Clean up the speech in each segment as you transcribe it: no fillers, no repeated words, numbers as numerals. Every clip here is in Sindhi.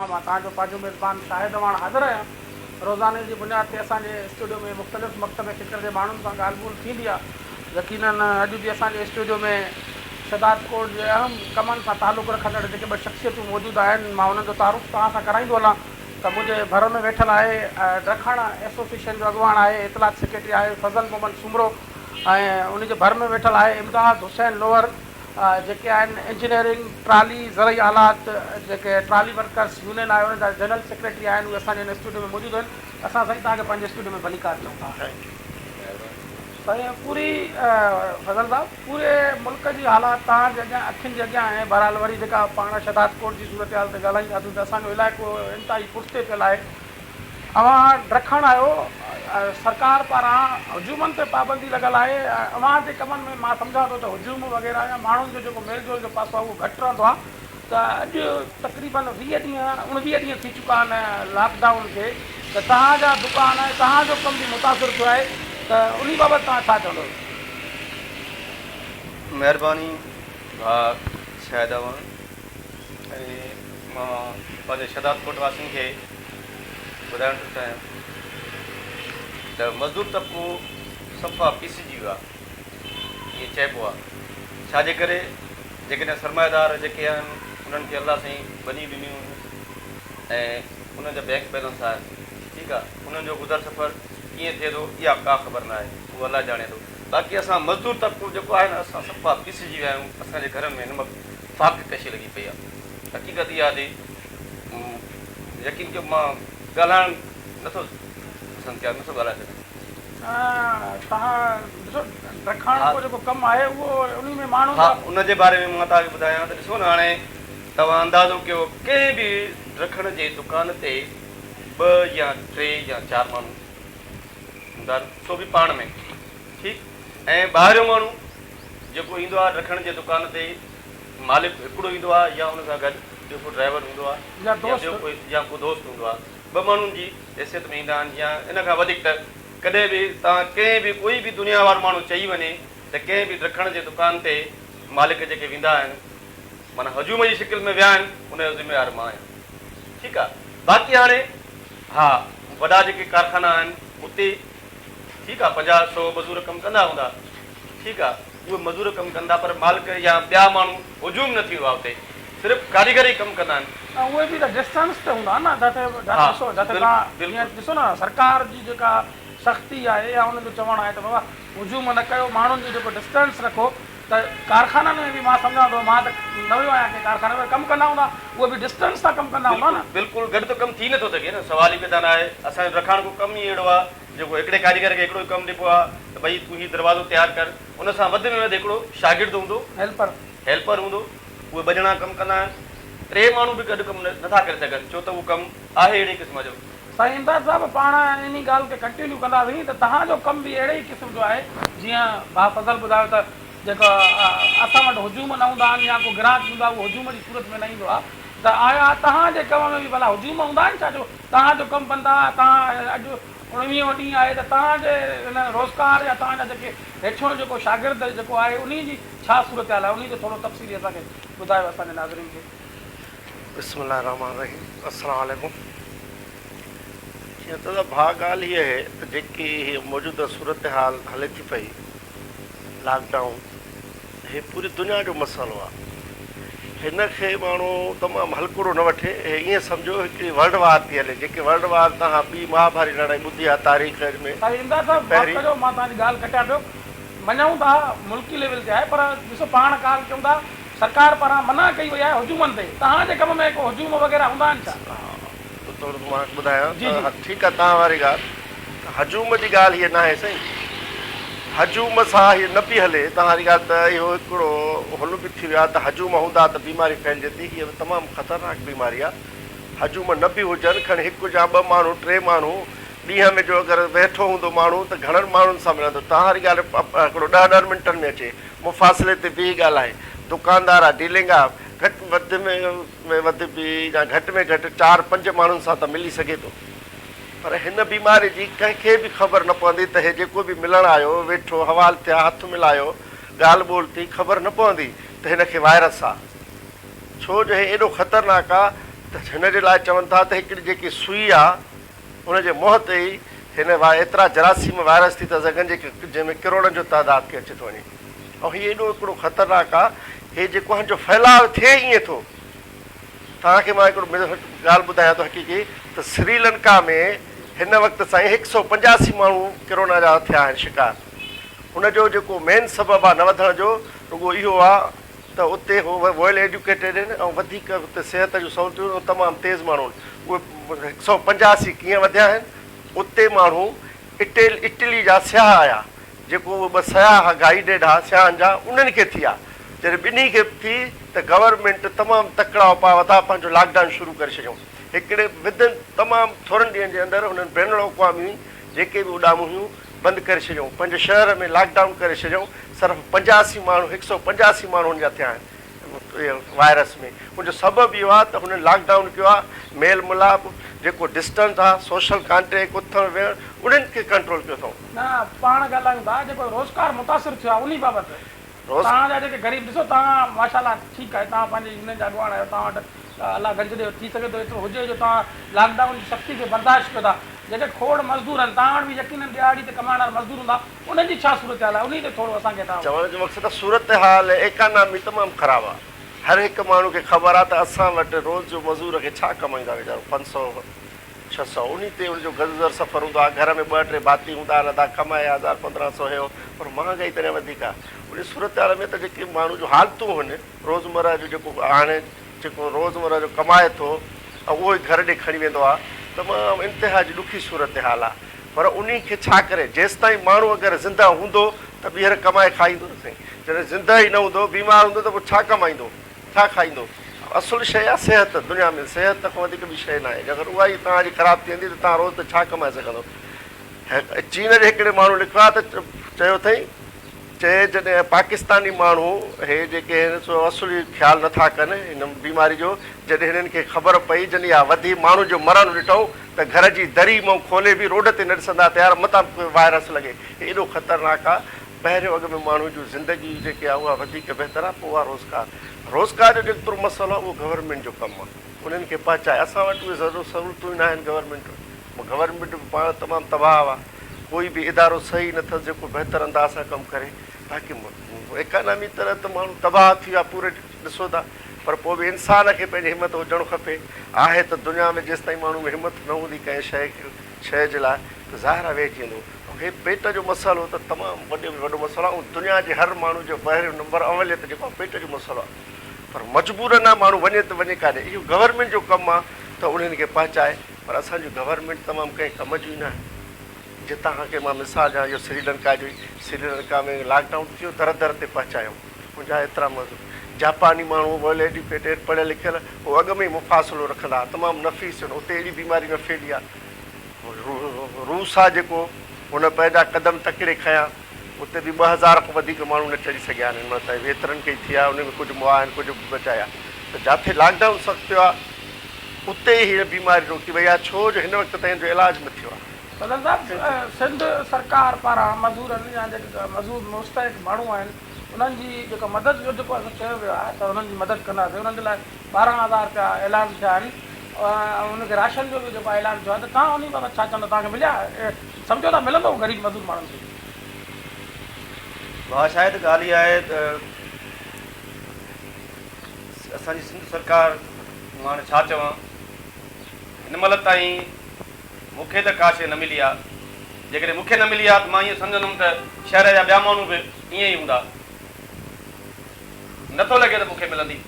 مان توهان جو پنهنجو ميزبان شاهد اعواڻ حاضر آهيان. روزاني جي بنياد تي اسان جي اسٽوڊيو ۾ مختلف مڪتب فڪر جي ماڻهن سان ڳالهه ٻولهه ٿيندي آهي. يقينن اڄ به اسان جي اسٽوڊيو ۾ شهداد ڪوٽ جي اهم ڪمن سان تعلق رکندڙ جيڪي ٻه شخصيتون موجود آهن مان انهن جو تعارف توهان سان ڪرائيندو هلان ته منهنجي ڀر ۾ ويٺل آهي ڊکڻ ايسوسيئيشن جو اڳواڻ آهي اطلاعات سيڪريٽري آهي فضل محمد سومرو ۽ ان جي ڀر ۾ ويٺل آهي امداد حسين لوهر جيڪي آهن انجنيئرنگ، ٽرالي، زرعي آلات، جيڪي ٽرالي ورڪرس يونين آهي انهن جا جنرل سيڪريٽري آهن اهي اسان جي هن اسٽوڊيو ۾ موجود آهن اسان سائين توهان کي پنهنجي اسٽوڊيو ۾ ڀليڪار چئون ٿا. سائين پوري فضل صاحب پوري ملڪ جي حالات توهان جي اڳيان اکين جي اڳيان آهي بهرحال وري جيڪا پاڻ شهدادڪوٽ جي صورتحال تي ڳالهائينداسين ته اسان جو علائقو انتهائي پٺتي پيل آهي اوهان ڊکڻ آهيو، سرڪار پاران هجومن تي پابندي لڳل آهي، اوهان جي ڪمن ۾ مان سمجهان ٿو ته هجوم وغيره يا ماڻهن جو جيڪو ميل جول جو پاسو آهي اهو گهٽ رهندو آهي ته اڄ تقريبن 20 ڏينهن 19 ڏينهن ٿي چڪا آهن لاڪ ڊائون کي ته توهان جا دڪان ۽ توهان جو ڪم به متاثر ٿيو آهي ته انهي بابت توهان ڇا چوندو؟ مهرباني ڀاء شاهد اوهان ۽ مان پنهنجي شهدادڪوٽ واسين کي ٻڌائڻ ٿو چاهيان ته مزدور طبقو صفا پيسجي ويو آهي ائين چئبو آهي ڇا جي ڪري جيڪڏهن سرمائيدار جيڪي آهن انهن کي الله سائين ٻنيون ڏنيون آهن ۽ انهن جا بئنڪ بيلنس آهن ٺيڪ آهي انهن جو گذر سفر ڪيئن ٿئي ٿو اها ڪا خبر نه آهي اهو الله ڄاڻي ٿو باقي اسان مزدور طبقو جيڪو آهي نه اسان صفا پيسجي ويا آهيون اسان جي گهرن ۾ هن وقت فاقه ڪشي لڳي پئي آهي حقيقت اها آهي يقين ڪيو مان ڳالهائڻ نٿو پسند ڪيان نٿو ڳالهائي سگهان. توهان ڏسو ڊکاڻ جو جيڪو ڪم آهي اهو انهي ۾ ماڻهن ها ان جي باري ۾ مان توهان کي ٻڌايان ته ڏسو نه هاڻي توهان اندازو ڪيو ڪنهن به ڊکڻ جي دڪان تي ٻه يا ٽي يا چار ماڻهو هوندا آهن سو به پاڻ ۾ ٺيڪ ۽ ٻاهريون ماڻهو جيڪو ايندو آهي ڊکڻ جي دڪان تي مالڪ هڪڙو ايندو آهي يا ان سان گڏ ٻيو ڪو ڊرائيور هوندو آهي يا ٻيو ڪوئي يا ڪو دوست هوندو آهي ٻه ماڻهن جي حيثيت ۾ ايندا آهن يا ان کان وڌيڪ ته ڪڏهن به توهان ڪنهن به ڪوئي به دنيا وارو ماڻهو چئي وڃي ته ڪنهن به ڊکڻ جي دڪان تي مالڪ جيڪي ويندا آهن معنيٰ هجوم جي شڪل ۾ ويا آهن ان جو ذميوار مان آهيان ٺيڪ آهي باقي هاڻي ها وڏا جيڪي ڪارخانا آهن اتي ٺيڪ آهي پنجاهه سو مزور ڪم ڪندا هوندا ٺيڪ آهي اهي مزور ڪم ڪن ٿا پر مالڪ يا ٻيا ماڻهو هجوم نه ٿيندو آهي اتي صرف ڪاريگر ئي ڪم ڪندا آهن. ۽ اهي به ته ڊسٽنس تي هوندا نه جتي جتي ڏسو جتي توهان جيئن ڏسو نه سرڪار جي جيڪا سختي آهي يا انهن جو چوڻ آهي ته بابا هجوم نه ڪيو ماڻهن جو جيڪو ڊسٽنس رکو ته ڪارخانن ۾ به مان سمجهان ٿو مان ته نه ويو آهيان ڪنهن ڪارخاني ۾ ڪم ڪندا هوندا اهي به ڊسٽنس سان ڪم ڪندا هوندا نه. بلڪل گڏ ته ڪم ٿي نه ٿو سگهي نه سوال ئي پيدا نه آهي اسان جو رکاڻ ڪو ڪم ئي اهڙو آهي جيڪو هڪڙي ڪاريگر کي هڪڙو ئي ڪم ڏبو آهي ته ڀئي تون هي دروازو تيار ڪر، ان سان وڌ ۾ وڌ هڪڙو شاگرد هوندو، هيلپر، هيلپر هوندو، اهي ٻه ڄڻا ڪم ڪندا آهن، ٽي ماڻهو به گڏ ڪم نه ٿا ڪري سگهن، ڇو ته اهو ڪم آهي اهڙي قسم جو. سائين امداد صاحب پاڻ انهي ڳالهه کي ڪنٽينيو ڪنداسين ته توهان جو ڪم به اهڙي ئي قسم جو آهي جيئن ڀاء فضل ٻڌايو ته جيڪو اسان وٽ هجوم نه هوندا آهن يا ڪو گراهڪ ايندو آهي اهو هجوم جي صورت ۾ نه ايندو آهي ته آيا توهان جي ڪم ۾ به ڀلا هجوم هوندا آهن ڇا جو توهان جو ڪم بند آهي توهان اڄ اڻويهون ڏينهن آهي ته توهان جي ان روزگار يا توهان جا جيڪي هيٺيون جيڪو شاگرد جيڪو آهي انهي جي ڇا صورتحال آهي انهي تي ٿورو تفصيلي اسان کي ٻڌايو اسان جي ناظرين کي. بسم الله الرحمٰن الرحيم السلام عليڪم جيئن ته ڀاء ڳالهه هيء آهي ته جيڪي هيء موجوده صورتحال هلي ٿي پئي لاڪ ڊائون هي پوري دنيا جو مسئلو آ هن کي ماڻهو تمام هلڪڙو نه وٺي هي ائين سمجهو هڪڙي ورلڊ وار ٿي هلي جيڪي ورلڊ وار توهان ٻي مهاڀاري لڙائي ٻڌي آ تاريخ ۾ سائين امداد صاحب معاف پهرين. ڪجو مان توهان جي ڳالهه ڪٽيان پيو مڃون ٿا ملڪي ليول تي آهي پر ڏسو پاڻ ڳالهه ڪيون ٿا سرڪار پاران منع ڪئي وئي آهي هجومن تي توهان جي ڪم ۾ ڪو هجوم وغيره هوندا آهن ڇا؟ ها ته ٿورو مان ٻڌايان جي ته جي. ٺيڪ آ توهان واري ڳالهه ته هجوم جي ڳالهه هيء ناهي سائين. هجوم سان هيء نه پئي هلي. توهان جي ڳالهه ته اهو هڪڙو هن به ٿي ويو آهي ته هجوم هوندا ته بيماري ڦهلجي ٿي. هيء به تمام خطرناڪ بيماري آهي. هجوم نه به هجن، کڻي هڪ يا ٻه ماڻهو، ٽي ماڻهو، ڏينهن ۾ جو اگر ويٺو هوندو ماڻهو ته گهڻن ماڻهن سان ملندو. توهان جي ڳالهه هڪڙو ڏهه ڏهن منٽن ۾ اچي، مفاصلي تي بيهي ڳالهائي. دڪاندار آهي، ڊيلنگ آهي، گهٽ وڌ ۾ وڌ به يا گهٽ ۾ گهٽ چار پنج ماڻهن سان ته ملي سگهي ٿو. پر هن بيماري جي ڪنهن کي به خبر نه پوندي ته هي جيڪو به ملڻ آيو، ويٺو، حوال ٿيا، هٿ ملايو، ڳالهه ٻولهه ٿي، خبر نه پوندي ته هن کي وائرس آ. ڇو جو هي ايڏو خطرناڪ آ ته هن جي لاء چون ٿا ته هڪڙي جيڪي سوئي آ ان جي منهن تي ئي هن ايترا جراثيم وائرس ٿي ٿا سگهن جيڪي جنهن ۾ ڪروڙن جو تعداد کي اچي ٿو وڃي ۽ هي ايڏو هڪڙو خطرناڪ آ هي جيڪو هن جو ڦهلاء ٿئي ائين ٿو. توهان کي مان هڪڙو ڳالهه ٻڌايان ٿو حقيقي ته سري لنڪا ۾ هن وقت سائين هڪ سئو 85 ماڻهو ڪرونا جا ٿيا آهن شڪار. ان جو جيڪو مين سبب آ نه وڌڻ جو رڳو اهو آ ته اتي هو ويل ايڊيوڪيٽيڊ آهن ۽ وڌيڪ اتي صحت جون سهولتيون ۽ تمام تيز ماڻهو آهن. اهي هڪ سئو 85 ڪيئن وڌيا آهن؟ اتي ماڻهو اٽيل اٽلي جا سياح آيا جيڪو اهي ٻه سياح ها گائيڊيڊ ها سياحن جا انهن کي ٿي ها جڏهن ٻنهي کي ٿي ته گورنمينٽ تمام تڪڙا اپاء وتا پنهنجو لاڪ ڊائون شروع ڪري ڇڏيائون هڪڙي ودن تمام ٿورن ڏينهن جي اندر هنن بين الاقوامي جيڪي به اڏامون هيون بند ڪري ڇڏيائون پنهنجي شهر ۾ لاڪ ڊائون ڪري ڇڏيائون صرف 85 ماڻهو هڪ سئو 85 ماڻهن جا ٿيا آهن وائرس ۾ ان جو سبب اهو آهي ته هنن لاڪ ڊائون ڪيو آهي، ميل ملاپ، جيڪو ڊسٽنس آهي، سوشل ڪانٽيڪ، اٿڻ ويهڻ، انهن کي ڪنٽرول ڪيو اٿئون. نه پاڻ ڳالهايون ٿا جيڪو روزگار متاثر ٿيو آهي انهي بابت توهان جا جيڪي غريب ڏسو توهان ماشاء الله ٺيڪ آهي توهان پنهنجي يونين جا اڳواڻ آهيو توهان وٽ الله گنج ڏي ٿي سگهي ٿو ايترو هجي جو توهان لاڪ ڊائون جي سختي کي برداشت ڪيو ٿا جيڪي کوڙ مزدور آهن توهان وٽ به يقينن ڏهاڙي تي ڪمائڻ وارا مزدور هوندا انهن جي ڇا صورتحال آهي انهي تي ٿورو اسان کي توهان. چوڻ جو مقصد ته صورتحال ايڪانامي تمام خراب آهي هر هڪ ماڻهو کي خبر آهي ته اسان وٽ روز جو مزور کي ڇا ڪمائيندو آهي ويچارو 500 600 انهي تي ان جو گذر سفر هوندو آهي گهر ۾ ٻه ٽي ڀاتي هوندا آهن ادا ڪمائي هزار 1500 هيو پر مهانگائي تڏهن وڌيڪ آهي انهي صورتحال ۾ ته جيڪي ماڻهو جون حالتون هن روزمره جو جيڪو هاڻي جيڪو روزمره جو ڪمائي ٿو ۽ اهو ئي گهر ڏي کڻي ويندو آهي تمام انتها جي ڏکي صورتحال آهي پر انهي کي ڇا ڪري جيستائين ماڻهو اگر زنده هوندو ته ٻيهر ڪمائي کائيندو نه سائين جڏهن زنده ئي نه هوندو بيمار هوندو ته پوء ڇا ڪمائيندو ڇا کائيندو اصل شيء آهي صحت دنيا ۾ صحت کان وڌيڪ ٻي شيء ناهي جي اگر اها ئي توهان جي خراب ٿي ويندي ته توهان روز ته ڇا ڪمائي سگهندو چين جي هڪڙي ماڻهو لکيو آهي ته چيو اٿئي چي جڏهن پاڪستاني ماڻهو هي جيڪي هن سو اصل ئي خيال نٿا ڪن هن بيماري جو جڏهن هنن کي خبر پئي جن اها وڌي ماڻهن جو مرڻ ڏٺئون ته گهر جي دري مئون کولي به روڊ تي نه ڏسندا ته يار متان وائرس لڳي هي ايڏو خطرناڪ آ پهريون اڳ ۾ ماڻهن جون زندگي جيڪي آ اها وڌيڪ بهتر آ پوء اها روزگار روزگار جو جيترو مسئلو آ اهو گورنمينٽ جو ڪم آ انهن کي پهچائي اسان وٽ اهي سهولتون ئي ناهن گورنمينٽ وٽ گورنمينٽ به پاڻ تمام تباهه آ ڪوئي به ادارو صحيح نه اٿس جيڪو بهتر انداز سان ڪم ڪري باقي ايڪانامي طرح ته ماڻهو تباهه ٿي ويا پوري ڏسو ٿا پر پوء به انسان کي پنهنجي همت هجڻ کپي آهي ته دنيا ۾ جيستائين ماڻهو ۾ همت نه هوندي ڪنهن شيء شيء جي لاء ته ظاهر آهي ويهجي ويندو هي پيٽ جو مسئلو ته تمام وڏي ۾ وڏو مسئلو آهي ۽ دنيا جي هر ماڻهو جو پهريون نمبر اوليت جيڪو آهي پيٽ جو مسئلو آهي پر مجبورن آهي ماڻهو وڃي ته وڃي ڪاڏي اهو گورنمينٽ جو ڪم آهي ته انهن کي پهچائي پر اسان جي گورنمينٽ تمام ڪنهن ڪم جي ئي ناهي. جي توهان کي مان مثال ڏيان اهو سري لنڪا جو ئي سري لنڪا ۾ لاڪ ڊائون ٿيو در در تي پهچايائون ان جا ايترا مزدور جاپاني ماڻهو ويل ايڊيوڪيٽيڊ پڙهيل لکيل هو اڳ ۾ ئي مفاصلو رکندا ها تمام نفيس آهن اتي اهڙي بيماري نه ڦهلي آهي روس آهي جيڪو هن پنهنجا قدم تڪڙي کنيا اتي به 2000 کان وڌيڪ ماڻهو نه چڙهي سگهيا آهن هن مهل تائين ويترن کي ئي ٿي آهي ان ۾ ڪجهه مئا آهن ڪجهه بچايا ته جاٿي لاڪ ڊائون سخت ٿيو آهي اتي ئي هيء بيماري روڪي وئي آهي ڇو جو هن وقت تائين ان جو علاج نه ٿيو آهي. صدر صاحب سنڌ سرڪار پاران مزورن يا جيڪي مزور مستحق ماڻهو آهن انهن جي جيڪا مدد جو جيڪو آهي سو چيو ويو آهي ته انهن جي مدد ڪنداسين انهن جي لاء 12,000 رپيا اعلان ٿيا آهن ۽ انهن کي راشن جو به جيڪو آهي اعلان ٿيو آهي ته توهان انهي بابت ڇا چوندو توهان کي مليا سمجهو ٿا ملندو غريب مزور ماڻهن کي. ڀاء شايد ڳالهه اها آهي ته اسان جي سنڌ سرڪار مان هاڻي ڇا چوان هن مهل تائين مون کي ته ڪا شيء نه ملي آ. جيڪڏهن مون کي نه ملي آ ته مان ائين سمجهندم ته شهر جا ٻيا ماڻهو به ائين ئي هوندا. نه ٿو لڳي ته مون کي ملندي.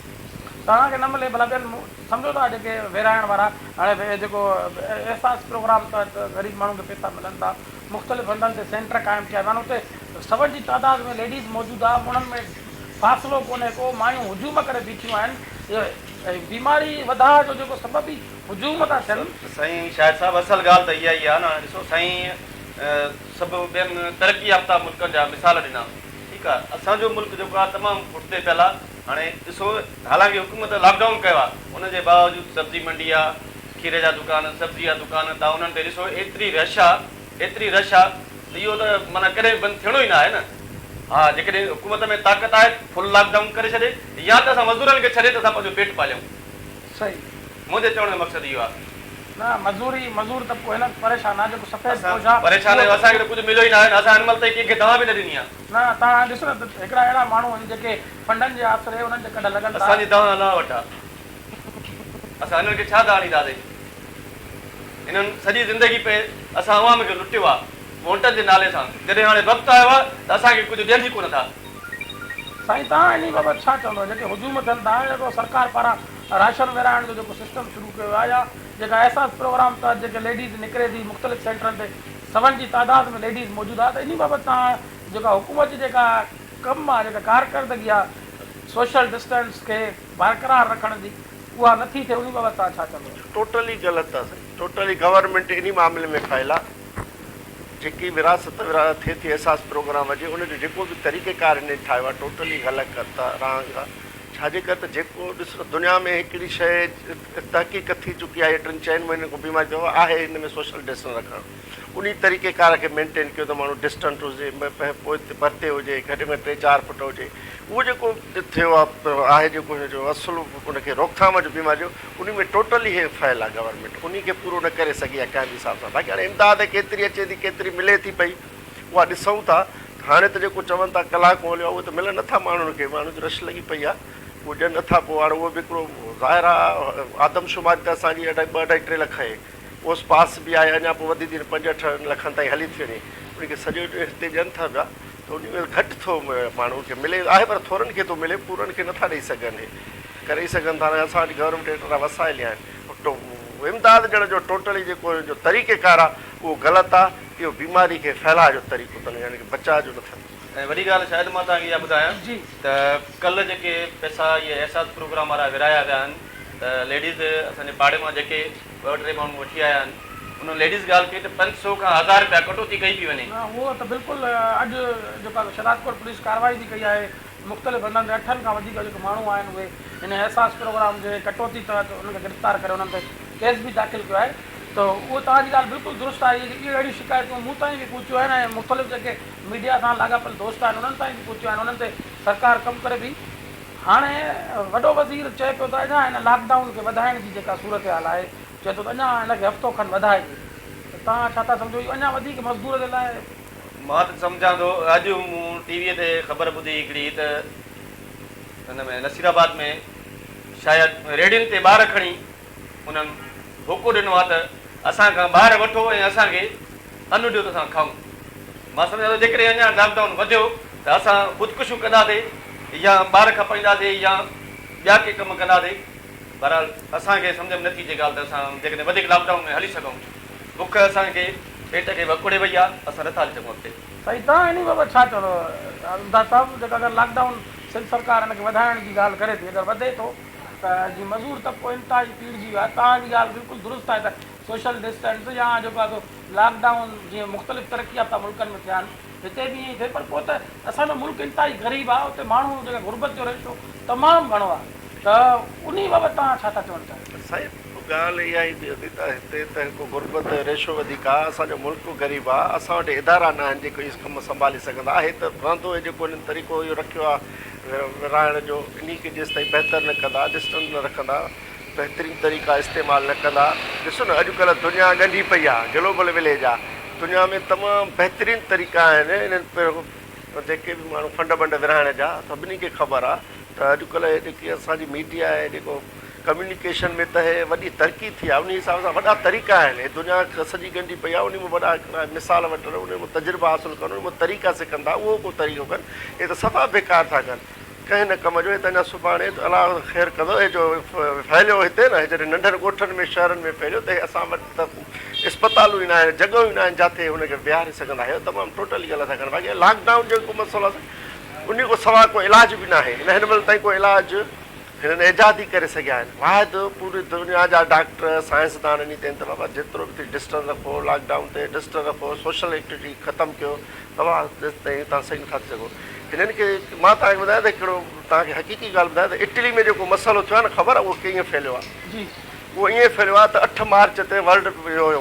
توهان کي نه ملي ڀلا ٻين سمجهو ٿا جيڪي ورهائڻ وارا هاڻي جيڪو احساس پروگرام تحت غريب ماڻهن کي پئسا ملن ٿا مختلف هنڌن تي سينٽر قائم ڪيا ويا آهن اتي سون جي تعداد ۾ ليڊيز موجود آهي انهن ۾ فاصلو ڪونهي ڪو مايون هجوم ڪري بيٺيون آهن بيماري وڌاء جو جيڪو سبب ئي هجوم ٿا ٿين. سائين شاهد صاحب اصل ڳالهه ته اها ئي آهي نه ڏسو سائين سڀ ٻين ترقي يافته ملڪن جا مثال ڏنا ٺيڪ آهي اسان جو ملڪ جيڪو آهي تمام پٺتي پيل آهي هاڻي ڏسو حالانڪه حڪومت لاڪ ڊائون ڪيو آهي ان جي باوجود سبزي منڊي آهي کير جا دڪان سبزي جا دڪان تان انهن تي ڏسو ايتري رش آهي ايتري رش آهي ته اهو ته معنيٰ ڪڏهن به بند ٿيڻو ئي نه آهي نه ها جيڪڏهن حڪومت ۾ طاقت آهي فل لاڪ ڊائون ڪري ڇڏي يا ته اسان مزدورن کي ڇڏي ته اسان پنهنجو پيٽ پاليون. صحيح. منهنجي چوڻ جو مقصد اهو آهي. نه مزوري مزور طبقو هن وقت پريشان آهي جيڪو سفيد اسان پوش آهي پريشان اهو آهيون ته اسان کي ته ڪجهه مليو ئي ناهي اسان هن مهل تائين ڪنهن کي دانهن به نه ڏني آهي. نه توهان ڏسو نه ته هڪڙا اهڙا ماڻهو آهن جيڪي فنڊن جي آسري انهن جي ڪڍ لڳن ٿا. اسان جي دانهن الله وٽ آهي اسان هنن کي ڇا دانهن ڏينداسين هنن سڄي زندگي پئي اسان عوام کي لٽيو آهي ووٽن جي نالي سان جڏهن هاڻي وقت آيو آهي ته اسان کي ڪجهه ڏين ئي ڪونه ٿا. سائين توهان انهي بابت ڇا چوندو جيڪي هجوم ٿين ٿا جيڪو سرڪار پاران راشن ورهائڻ جو جيڪو سسٽم شروع ڪيو ويو آهي يا جيڪا احساس پروگرام تحت جيڪي ليڊيز نڪري ٿي مختلف سينٽرن تي سون جي تعداد ۾ ليڊيز موجود آهي ته انهي بابت توهان جيڪا حڪومت جي جيڪا ڪم آهي جيڪا ڪارڪردگي آهي سوشل ڊسٽنس کي برقرار رکڻ جي اها نٿي ٿئي انهي بابت توهان ڇا چوندو. ٽوٽلي غلط آهي سائين ٽوٽلي گورنمينٽ انهي معاملي ۾ فيل آهي. جيڪي ورهاست ٿئي ٿي احساس پروگرام جي ان جو جيڪو به طريقه ڪار هنن ٺاهيو آهي ٽوٽلي غلط رانگ آهي ڇا جي ڪري ته جيڪو ڏس نه دنيا ۾ هڪڙي شيء تحقيق ٿي چڪي آهي ٽن چئن مهينن کان بيماري ٿيو آهي هن ۾ سوشل ڊسٽنس رکڻ انهي طريقه ڪار کي مينٽين ڪيو ته ماڻهو ڊسٽنٽ هجي پوئتي پرتي هجي گهٽ ۾ گهٽ ٽي چار فٽ هجي اهو جيڪو ٿيو آهي جيڪو هن جو اصل ان کي روڪٿام جو بيماري جو انهي ۾ ٽوٽلي هي فيل آ گورنمينٽ انهي کي پورو نه ڪري سگهي آ ڪنهن به حساب سان باقي هاڻي امداد ڪيتري اچي ٿي ڪيتري ملي ٿي پئي اها ڏسون ٿا هاڻي ته جيڪو چون ٿا ڪلاڪ هليو آ اهو ته ملن نٿا ماڻهن کي ماڻهن جي رش لڳي پئي آ اهو ڏين نٿا پوء هاڻي اهو به هڪڙو ظاهر آ آدمشماري ته اسان جي اڍائي ٻه اڍائي ٽي لک آهي اوس پاس به آهي اڃا پوء وڌي ٿي پنج اٺ لکن تائين هلي ٿي وڃي انهي کي سڄو هتي ڏين ٿا پيا ته انهي ۾ گهٽ ٿو ماڻهن کي ملي آهي پر ٿورن کي ٿو ملي پورن کي نٿا ڏئي سگهن هي ڪري سگهن ٿا نه اسان وٽ گورنمينٽ ايترا وسائل ئي آهن امداد ڏيڻ جو ٽوٽلي جيڪو ان جو طريقه ڪار آهي اهو غلط آهي اهو بيماري کي ڦهلاء جو طريقو اٿن يعني ڪي بچاء جو نه ٿين. ۽ وڏي ڳالهه شايد مان توهان کي اها ٻڌايان ته ڪلهه جيڪي پئسا اهي احساس پروگرام وارا ورهايا ويا آهن ته ليڊيز اسان جي پاڙي مان جيڪي ٻه ٽي ماڻهو وٺي آيا آهن انهن ليڊيز ڳالهه ڪئي ته 500 کان هزار رپيا ڪٽوتي ڪئي پئي وڃي. نه اهو ته بلڪل اڄ جيڪا شهدادڪوٽ پوليس ڪارروائي به ڪئي آهي مختلف هنڌن تي اٺن کان وڌيڪ جيڪي ماڻهو آهن اهي هن احساس پروگرام جي ڪٽوتي تحت انهن کي گرفتار ڪري انهن تي ڪيس به داخل ڪيو آهي ته اهو توهان جي ڳالهه بلڪل درست آهي اهي اهڙيون شڪايتون مون تائين به پهچيون آهن ۽ مختلف جيڪي ميڊيا سان لاڳاپيل دوست آهن انهن تائين به پهچيون آهن انهن تي سرڪار ڪم ڪري پئي هاڻي وڏو وزير چئي پيو ته اڃا هن لاڪ ڊائون کي وڌائڻ جي جيڪا صورتحال آهي چئي ٿو ته اڃا هن کي هفتو کن وڌائجي ته توهان ڇا ٿا سمجهو اهو اڃا وڌيڪ مزدور جي لاء مان ته سمجهان ٿو اڄ مون ٽي وي تي خبر ٻڌي هڪڙي ته هن ۾ نصير آباد ۾ شايد ريڙهين تي ٻار کڻي انهن هوڪو ڏنو آهي ته اسان کان ٻار وٺو ۽ اسان کي ان ڏيو ته اسان کائون. مان سمجهان ٿو جيڪڏهن اڃا لاڪ ڊائون وڌيو ته اسان خودڪشيون ڪنداسين يا ٻار کپائينداسين يا ٻيا ڪي ڪم ڪنداسين. بهرحال اسان کي سمجهه ۾ نٿي اچي ڳالهه ته اسان جيڪڏهن وڌيڪ لاڪ ڊائون ۾ هلي سگهون. بک اسان کي پيٽ کي وڪوڙي وئي آ، اسان نٿا هلي سگهون اڳتي. سائين توهان انهي بابت ڇا چوندو امداد صاحب جيڪا اگر لاڪ ڊائون سنڌ سرڪار ان کي وڌائڻ جي ڳالهه ڪري ٿي اگر وڌي ٿو ته جي مزور طبقو انتهائي پيڙجي ويو آهي توهان جي ڳالهه بلڪل درست آهي ته سوشل ڊسٽنس يا جيڪو آهي سو لاڪ ڊائون جيئن مختلف ترقي يافته ملڪن ۾ ٿيا آهن هتي به ائين ئي ٿئي پر پوء ته اسان جو ملڪ انتهائي غريب آهي اتي ماڻهو جيڪا غربت جو ريشو تمام گهڻو آهي ته انهي بابت توهان ڇا ٿا چوڻ چاهيو. سائين ڳالهه اها ئي ٿي ته هتي ته هڪ غربت جو ريشو وڌيڪ آهي، اسان جو ملڪ غريب آهي، اسان وٽ ادارا نه آهن جيڪو اهي ڪم سنڀالي سگهندا. آهي ته رهندو هي جيڪو هنن طريقو اهو رکيو آهي ورهائڻ جو انهي کي جيستائين بهتر نه ڪندا، ڊسٽنس نه رکندا، بهترين طريقا استعمال نه ڪندا، ڏسو نه اڄڪلهه دنيا ڳنڍي پئي آهي، گلوبل وليج آهي، دنيا ۾ تمام بهترين طريقا آهن انهن جيڪي به ماڻهو فنڊ بنڊ ورهائڻ جا سڀني کي خبر آهي ته اڄڪلهه هي جيڪي اسان جي ميڊيا آهي جيڪو ڪميونيڪيشن ۾ ته هي وڏي ترقي ٿي آهي انهي حساب سان وڏا طريقا آهن هي دنيا سڄي ڳنڍي پئي آهي انهي مان وڏا هڪڙا مثال وٺن انهي مان تجربا حاصل ڪن انهي مان طريقا سکن ٿا اهو ڪو طريقو ڪن هي ته صفا بيڪار ٿا ڪن ڪنهن نه ڪم جو هي ته اڃا سڀاڻي ته الله خير ڪندو هي جو ڦهليو هتي نه هي جڏهن ننڍن ڳوٺن ۾ شهرن ۾ ڦهليو ته هي اسان وٽ ته اسپتالون ئي نه آهن جڳهيون ئي نه آهن جاٿي هن کي ويهاري سگهندا هي تمام ٽوٽلي غلط ٿا ڪن باقي لاڪ ڊائون جو جيڪو مسئلو آهي انهي کان سواء ڪو علاج به ناهي هن مهل تائين ڪو علاج هنن ايجاد ئي ڪري سگهيا آهن. واحد پوري دنيا جا ڊاڪٽر، سائنسدان انهي تي آهن ته بابا جيترو به ٿئي ڊسٽنس رکو، لاڪ ڊائون تي ڊسٽنس رکو، سوشل ايڪٽيوٽي ختم ڪيو، دوا تيستائين توهان صحيح نٿا ٿي سگهو. هنن کي مان توهان کي ٻڌايان ته هڪڙو توهان کي حقيقي ڳالهه ٻڌايان ته اٽلي ۾ جيڪو مسئلو ٿيو آهي نه خبر آهي اهو ڪيئن ڦهليو آهي؟ جي. اهو ائين ڦهليو آهي ته 8 مارچ تي ورلڊ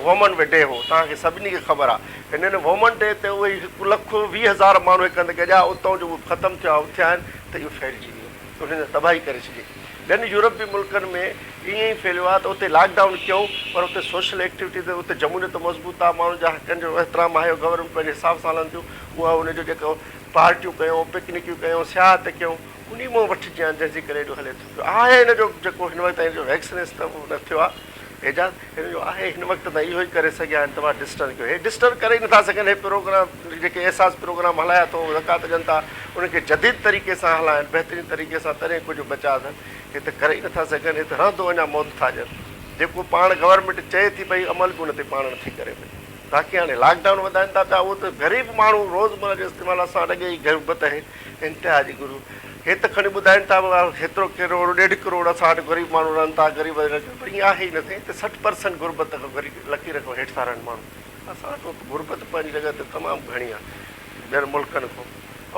وومن ڊي هو توهان کي سڀني کي خبر آهي هنن وومن ڊي تي اهي 1,20,000 ماڻهو هڪ هنڌ گڏيا اتان جو اهي ختم ٿيا اٿيا آهن ته اهو ڦهلجي ويو. انهن تباهي ڪري ڇڏي. ٻين يورپي ملڪن ۾ ائين ئي ڦهليو آهي ته اتي لاڪ ڊائون ڪيون پر اتي سوشل ايڪٽيوٽي تي اتي جمهوريت مضبوط آهي ماڻهن جا حقن جو احترام آهي گورنمينٽ پنهنجي حساب سان هلن ٿيون اها ان جو جيڪو پارٽيون ڪيون پڪنڪيون ڪيون سياحت ڪيون انهي مان وٺجي آهن جنهن جي ڪري ايڏو هلي ٿو پيو آهي هن جو جيڪو هن وقت تائين جو ويڪسنيس ته نه ٿيو آهي اعجاز هن جو آهي هن وقت تائين اهو ئي ڪري سگهيا آهن توهان ڊسٽرن ڪيو هي ڊسٽرن ڪري ئي نٿا سگهن هي پروگرام جيڪي احساس پروگرام هلايا اٿئون زڪوات ڏين ٿا انهن کي جديد طريقي سان هلائن بهترين طريقي سان تڏهن ڪجهه بچاء اٿن هي ته ڪري ئي نٿا سگهن هي ته رهندو اڃا موت ٿا ڏين جيڪو پاڻ گورنمينٽ چئي ٿي پئي عمل به ان تي پاڻ نٿي ڪري پئي باقي هاڻي لاڪ ڊائون وڌائن ٿا پيا اهو ته غريب ماڻهو روزمره جو استعمال اسان وٽ اڳي ئي غربت آهي انتها جي گرو هي ته کڻي ٻڌائين ٿا هيترو ڪروڙ ڏيڍ ڪروڙ اسان وٽ غريب ماڻهو رهن ٿا غريب پر ائين آهي ئي نه سائين هتي 60 پرسنٽ غربت کان غريب لڪير کان هيٺ ٿا رهن ماڻهو اسان وٽ غربت پنهنجي جڳهه تي تمام گهڻي آهي ٻين ملڪن کان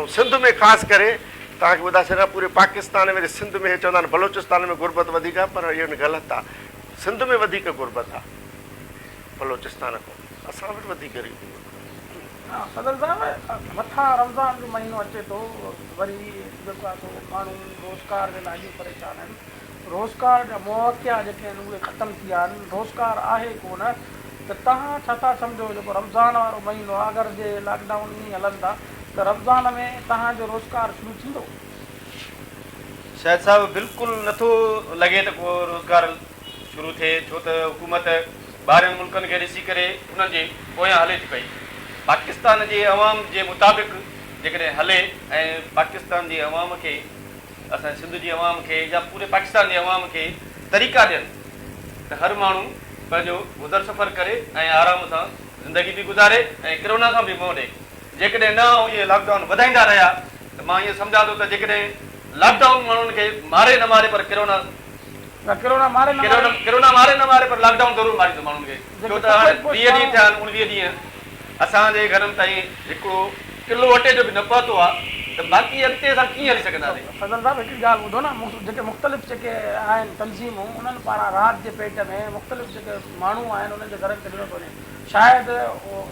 ۽ سنڌ ۾ خاص ڪري توهان کي ٻڌائي ڇڏيان پوري پاڪستان ۾ سنڌ ۾ هي چوندا آهن بلوچستان ۾ غربت وڌيڪ آهي پر اهو غلط آهي سنڌ ۾ وڌيڪ غربت آهي بلوچستان کان اسان وٽ وڌيڪ غريبي آهي. فضل صاحب مٿان رمضان جو مهينو اچي ٿو وري جيڪو آهي سو ماڻهو روزگار جي لاء به پريشان آهن روزگار جا مواقعا جيڪي آهن اهي ختم ٿي ويا آهن روزگار آهي ڪو نه ته توهان ڇا ٿا سمجهو جيڪو رمضان وارو مهينو آهي اگر جي لاڪ ڊائون ائين ئي هلندا ته رمضان ۾ توهان جو روزگار شروع ٿيندو؟ شاهد صاحب بلڪل نٿو لڳي ته ڪو روزگار شروع ٿئي ڇو ته حڪومت ٻاهرين ملڪن کي ڏسي ڪري انهن جي پويان هلي ٿي پئي. پاڪستان جي عوام جي مطابق جيڪڏهن هلي ۽ پاڪستان جي عوام کي اسان جي سنڌ جي عوام کي يا پوري پاڪستان جي عوام کي طريقا ڏين ته هر ماڻهو پنهنجو گذر سفر ڪري ۽ آرام سان زندگي به گذاري ۽ ڪرونا سان به منهن ڏئي جيڪڏهن نه اهي لاڪ ڊائون وڌائيندا رهيا ته مان ائين سمجهان ٿو ته جيڪڏهن لاڪ ڊائون ماڻهن کي ماري نه ماري پر ڪرونا نه ڪرونا ماري نه ماري. ڪرونا ماري نه ماري پر لاڪ ڊائون ضرور ماريندو ماڻهن کي ڇو ته هاڻي 20 ڏينهن ٿيا آهن 19 ڏينهن اسان جي گهرن تائين هڪڙو ڪلو اٽي جو به نه پهتو آهي ته باقي اڳتي اسان ڪيئن هلي سگهنداسين. فضل صاحب هڪڙي ڳالهه ٻڌو نه جيڪي مختلف جيڪي آهن تنظيمون انهن پاران رات جي پيٽ ۾ مختلف جيڪي ماڻهو آهن انهن جي گهرن تي ڏنو ٿو وڃي شايد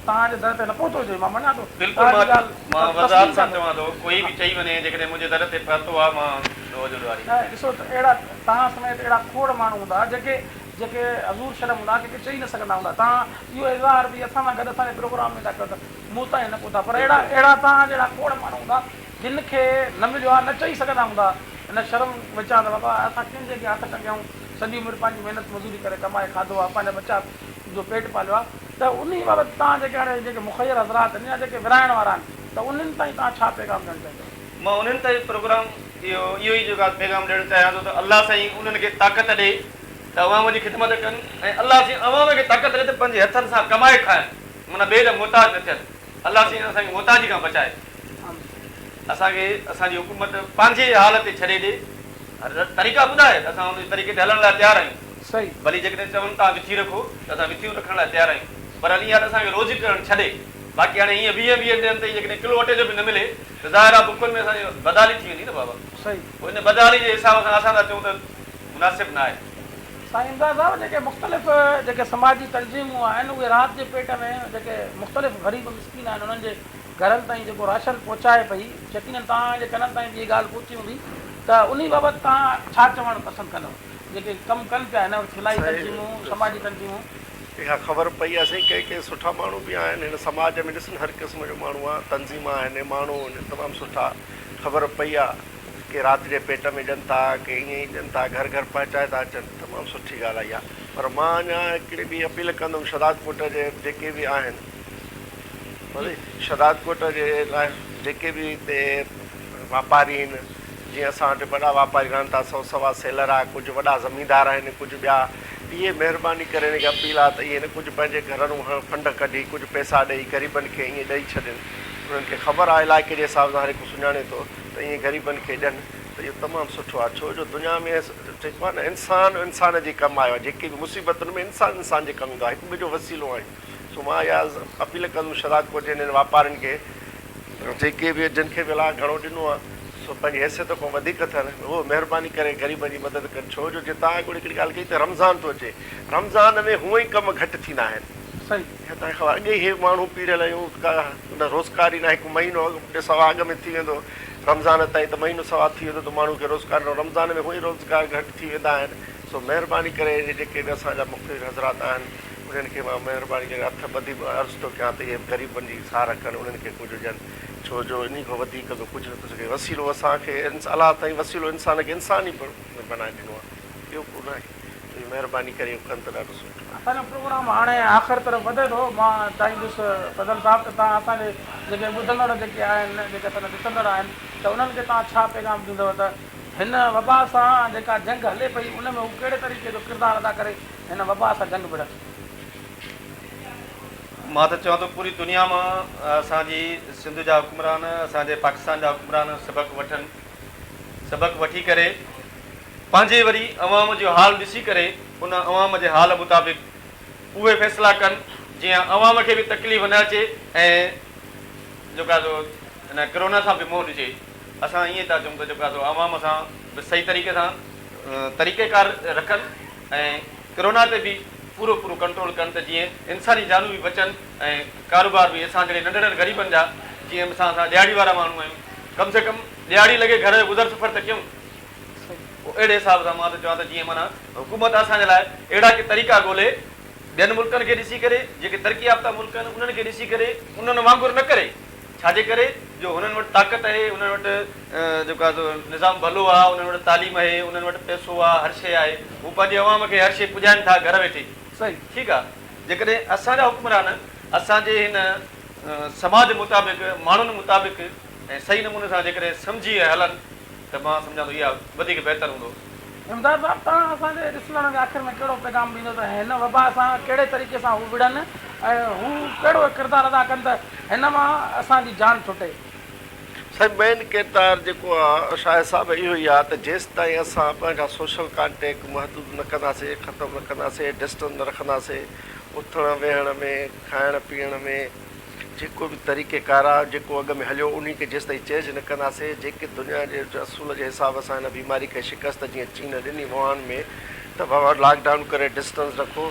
توهان جي در تي نه پهتو هجي مان مڃان ٿو بلڪل مان مان وضاحت سان چوان ٿو ڪوئي به چئي وڃي جيڪڏهن منهنجي در تي پهتو آهي مان ڏوهه جو ڏوهاري نه ڏسو ته اهڙا توهان سميت اهڙا کوڙ ماڻهو هوندا جيڪي جيڪي حضور شرم هوندا ڪنهن کي چئي نه سگهندا هوندا توهان اهو اظهار به اسان سان گڏ اسان جي پروگرام ۾ ٿا ڪيو ته مون تائين نه پهتا پر اهڙا اهڙا توهان جهڙا کوڙ ماڻهو هوندا جن کي نه مليو آهي نه چئي سگهندا هوندا ان شرم وچان ته بابا اسان ڪنهن جي اڳيان هٿ ٽنگيائون سڄي عمر پنهنجي محنت مزوري ڪري ڪمائي کاڌو آهي پنهنجا ٻچا جو پيٽ پاليو آهي ته انهي بابت توهان جيڪي هاڻي جيڪي مخير حضرات آهن يا جيڪي ورهائڻ وارا آهن ته انهن تائين توهان ڇا پيغام ڏيڻ چاهيندؤ؟ مان انهن تائين پروگرام اهو اهو ئي جيڪو آهي پيغام ڏيڻ چاهيان ٿو ته الله سائين انهن کي طاقت ڏي ته عوام جي خدمت ڪن ۽ الله سائين عوام کي طاقت ڏي ته پنهنجي هٿن سان ڪمائي کائن معنيٰ ٻئي جا محتاج نه ٿين الله سائين اسان کي محتاجي کان بچائي اسان کي اسان جي حڪومت پنهنجي حال تي ڇڏي ڏي طريقا ٻڌائي ته اسان ان طريقي تي هلڻ لاء تيار آهيون صحيح. ڀلي جيڪڏهن چون توهان وٿي رکو ته اسان وٿيون رکڻ لاء تيار آهيون پر ائين آهي ته اسان کي روزي ڪرڻ ڇڏي باقي هاڻي ائين ويهه ويهه ڏينهن تائين جيڪڏهن ڪلو اٽي جو به نه ملي ته ظاهر آهي بکن ۾ اسان جي بدحالي ٿي ويندي نه بابا. صحيح. پوء ان بدحالي جي حساب سان اسان ٿا چئون ته مناسب نه آهي. سائين امداد صاحب جيڪي مختلف جيڪي سماجي تنظيمون آهن اهي رات جي پيٽ ۾ جيڪي مختلف غريب مسڪين آهن انهن جي گهرن تائين جيڪو راشن پهچائي پئي يقينن توهان جي ڪنن تائين به هي ڳالهه پهتي هوندي ته انهي بابت توهان ڇا چوڻ پسند ڪندؤ جيڪي ڪم ڪن پيا هن وقت فلاحي تنظيمون سماجي تنظيمون. اها خبر پئي آهي سائين ڪي ڪي سٺا ماڻهو به آهن هن سماج ۾ ڏس نه هر قسم جو ماڻهو آهي تنظيم آهن ماڻهو آهن تمام سٺا خبر پئي آهي ڪي رات جي پيٽ ۾ ڏين ٿا ڪي ائين ئي ڏين ٿا گهر گهر پهچائي ٿا اچن تمام سٺي ڳالهه آهي اها پر مان اڃا هڪڙي ٻي اپيل ڪندم شهدادڪوٽ جي جيڪي به آهن شهدادڪوٽ جي لاء جيڪي به هتي واپاري آهن جيئن اسان وٽ وڏا واپاري رهن ٿا سو سوا سيلر آ ڪجهه وڏا زميندار آهن ڪجهه ٻيا اهي مهرباني ڪري هن کي اپيل آ ته اهي نه ڪجهه پنهنجي گهرن مان فنڊ ڪڍي ڪجهه پئسا ڏئي غريبن کي ائين ڏئي ڇڏين انهن کي خبر آ علائقي جي حساب سان هر هڪ سڃاڻي ٿو ته ائين غريبن کي ڏين ته اهو تمام سٺو آ ڇو جو دنيا ۾ چئبو آ نه انسان انسان جي ڪم آيو آ جيڪي به مصيبتن ۾ انسان انسان جي ڪم ايندو آ هڪ ٻئي جو وسيلو آهيون سو مان اها اپيل ڪندم شهدادڪوٽ جي انهن واپارين کي جيڪي به جن کي به الله گهڻو ڏنو آهي سو پنهنجي حيثيت کان وڌيڪ اٿن اهو مهرباني ڪري غريبن جي مدد ڪن ڇو جو جي توهان هڪڙي هڪڙي ڳالهه ڪئي ته رمضان ٿو اچي رمضان ۾ هونئن ئي ڪم گهٽ ٿيندا آهن صحيح. اها توهان کي خبر اڳي ئي هي ماڻهو پيڙيل آهيون ڪا نه روزگار ئي ناهي هڪ مهينو اڳ سوا اڳ ۾ ٿي ويندو. رمضان تائين ته مهينو سوا ٿي ويندو ته ماڻهو کي روزگار نه رمضان ۾ هونئن ئي روزگار گهٽ ٿي ويندا آهن سو مهرباني ڪري اهي جيڪي به اسان جا مختلف حضرات آهن انهن کي مان مهرباني ڪري هٿ ٻڌي عرض ٿو ڪيان ته اهي غريبن جي سار ڪن انهن کي ڪجهه ڏين ڇو جو انهي کان وڌيڪ ٻيو ڪجهه نٿو سگهي وسيلو اسان کي الله تائين وسيلو انسان کي انسان ئي بنائي ڏنو آهي ٻيو ڪو ناهي تنهنجي مهرباني ڪري اهو ڪن ته ڏاڍو سٺو. اسان جو پروگرام هاڻي آخر طرف وڌي ٿو مان چاهيندس فضل صاحب ته توهان اسان جي جيڪي ٻڌندڙ جيڪي آهن جيڪي اسان جا ڏسندڙ آهن ته انهن کي توهان ڇا پيغام ڏيندؤ ته هن وبا سان جيڪا جنگ هلي پئي ان ۾ هو ڪهڙي طريقي جو ڪردار ادا ڪري هن وبا سان جنگ وڙهن. مان ته چوان ٿو پوري دنيا مان اسان جي سنڌ جا حڪمران اسان جي پاڪستان جا حڪمران سبق وٺن سبق وٺي ڪري پنهنجي وري عوام جو حال ڏسي ڪري ان عوام جي حال مطابق اهي فيصلا ڪن جيئن عوام کي به تڪليف نه اچي ۽ جيڪو آهي سو هن ڪرونا سان به منهن ڏجي اسان ائين ٿا چئون ته جيڪو آهي سو عوام سان به صحيح طريقي سان طريقي ڪار رکن ۽ ڪرونا تي به پورو پورو ڪنٽرول ڪن ته جيئن انساني جانون به بچن ۽ ڪاروبار به اسان جهڙي ننڍڙن غريبن جا جيئن اسان ڏهاڙي وارا ماڻهو آهيون ڪم سي ڪم ڏهاڙي لڳي گهر جو گذر سفر ته ڪيون. پوء اهڙي حساب سان مان ٿو چوان ته جيئن معنيٰ حڪومت اسان جي لاء اهڙا ڪي طريقا ڳولي ٻين ملڪن کي ڏسي ڪري جيڪي ترقي يافته ملڪ آهن انهن کي ڏسي ڪري انهن وانگر نه ڪري ڇا جي ڪري جو هنن وٽ طاقت اهي انهن وٽ جيڪو آهي سو نظام ڀلو آهي انهن وٽ تعليم اهي انهن وٽ پئسو آهي هر شيء آهي هو پنهنجي عوام کي هر شيء پڄائن ٿا گهر ويٺي ٺيڪ آهي جيڪڏهن اسان جا حڪمران اسان جي هن سماج مطابق ماڻهن مطابق ۽ صحيح نموني سان جيڪڏهن سمجهي ۽ هلن ته مان سمجهان ٿو اها وڌيڪ بهتر هوندو. امداد صاحب توهان اسان جي ڏسندڙن کي آخر ۾ ڪهڙو پيغام ڏيندو ته هن وبا سان ڪهڙي طريقي سان هو وڙهن ۽ هو ڪهڙو ڪردار ادا ڪن ته هن مان اسان جي جان ڇٽي. سائين مين ڪردار جيڪو آ شاهد صاحب اهو ئي آ ته جيستائين اسان پنهنجا سوشل ڪانٽيڪ محدود نه ڪنداسي ختم نه ڪنداسي ڊسٽنس نه رکنداسي اٿڻ ويهڻ ۾ کائڻ پيئڻ ۾ جيڪو به طريقه ڪار آ جيڪو اڳ ۾ هليو انهي کي جيستائين چينج نه ڪنداسي جيڪي دنيا جي اصول جي حساب سان هن بيماري کي شڪست جيئن چين ڏني ووهان ۾ ته بابا لاڪ ڊائون ڪري ڊسٽنس رکو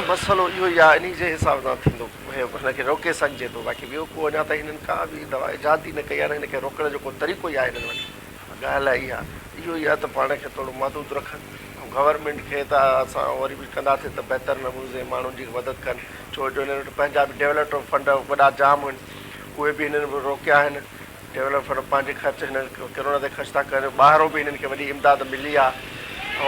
مسئلو اهو ئي آ انهي جي حساب سان ٿيندو هن کي روڪي سگهجي ٿو باقي ٻيو ڪو اڃا تائين هنن ڪا به دوا ايجاد ئي نه ڪئي آ نه هن کي روڪڻ جو ڪو طريقو ئي آهي هنن وٽ ڳالهه اها اهو ئي آ ته پاڻ کي ٿورو محدود رکن ۽ گورنمينٽ کي ته اسان وري به ڪنداسين ته بهتر نموني ماڻهن جي مدد ڪن ڇو جو هنن وٽ پنهنجا به ڊولپمينٽ فنڊ وڏا جام آهن اهي به هنن روڪيا آهن ڊولپمينٽ فنڊ پنهنجي خرچ هنن ڪرونا تي خرچ ٿا ڪن ٻاهرون به هنن کي وڏي امداد ملي آ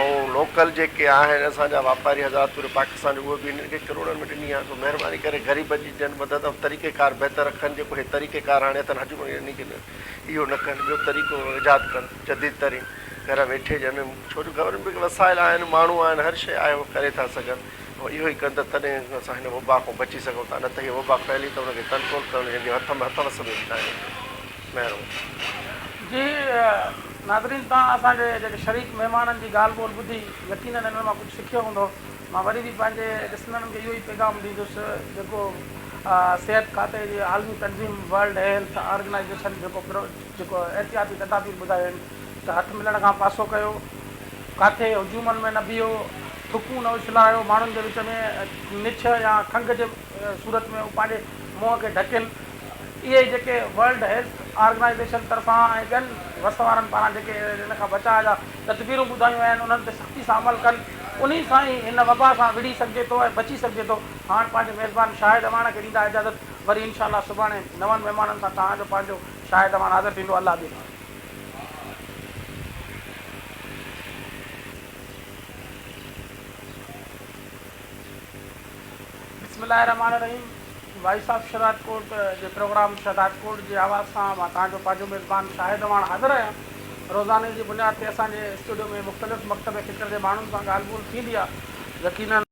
۽ لوڪل جيڪي آهن اسان جا واپاري حضرات پوري پاڪستان جو اهي به هنن کي ڪروڙن ۾ ڏني آ سو مهرباني ڪري غريبن جي ڏين مدد ۽ طريقي ڪار بهتر رکن جيڪو هي طريقي ڪار هاڻي اٿن حج اهو نه ڪن ٻيو طريقو ايجاد ڪن جديد ترين گهر ويٺي ڏين ڇو جو گورنمينٽ کي وسائل آهن ماڻهو آهن هر شيء آهي اهو ڪري ٿا سگهن ۽ اهو ئي ڪن ته تڏهن اسان هن وبا کان بچي سگهون ٿا نه ته هيء وبا ڦهلي ته ان کي ڪنٽرول ڪرڻ هن جي هٿ ۾ هٿ وس ۾ به ناهي مهرباني. جي ناظرين توهان اسان جي جيڪي شريڪ مهمانن جي ڳالهه ٻولهه ٻڌي يقينن انهن مان ڪجهه سکيو هوندو. مان وري به پنهنجي ڏسندڙن کي اهو ئي پيغام ڏيندس جيڪو صحت کاتي جي عالمي تنظيم ورلڊ هيلٿ آرگنائيزيشن جيڪو جيڪو احتياطي تدابير ٻڌايا آهن ته هٿ ملڻ کان پاسو ڪيو، ڪاٿي هجومن ۾ نه بيهو، ٿڪون نه اڇلايو، ماڻهن جي وچ ۾ نڇ يا کنگهه جي صورت ۾ هو پنهنجي منهن کي ڍڪين. اهي جيڪي ورلڊ هيلٿ آرگنائيزيشن طرفان ۽ ٻين وس وارن پاران جيڪي ان کان بچاء جا تدبيرون ٻڌايون ويون آهن انهن تي سختي سان عمل ڪن انهي سان ئي هن وبا سان وڙهي سگهجي ٿو ۽ بچي سگهجي ٿو. هاڻ پنهنجي ميزبان شاهد اعواڻ کي ڏيندا اجازت وري انشاء الله سڀاڻي نون مهمانن سان توهان جو پنهنجو شاهد اعواڻ حاضر ٿيندو الله ٻيلي. بسم الله الرحمٰن الرحيم وائس آف شهدادڪوٽ جي پروگرام شهدادڪوٽ جي آواز سان مان توهان جو پنهنجو ميزبان شاهد اعواڻ حاضر آهيان. روزاني جي بنياد تي اسان جي اسٽوڊيو ۾ مختلف مڪتب فڪر جي ماڻهن سان ڳالهه ٻولهه ٿيندي آهي. يقينن.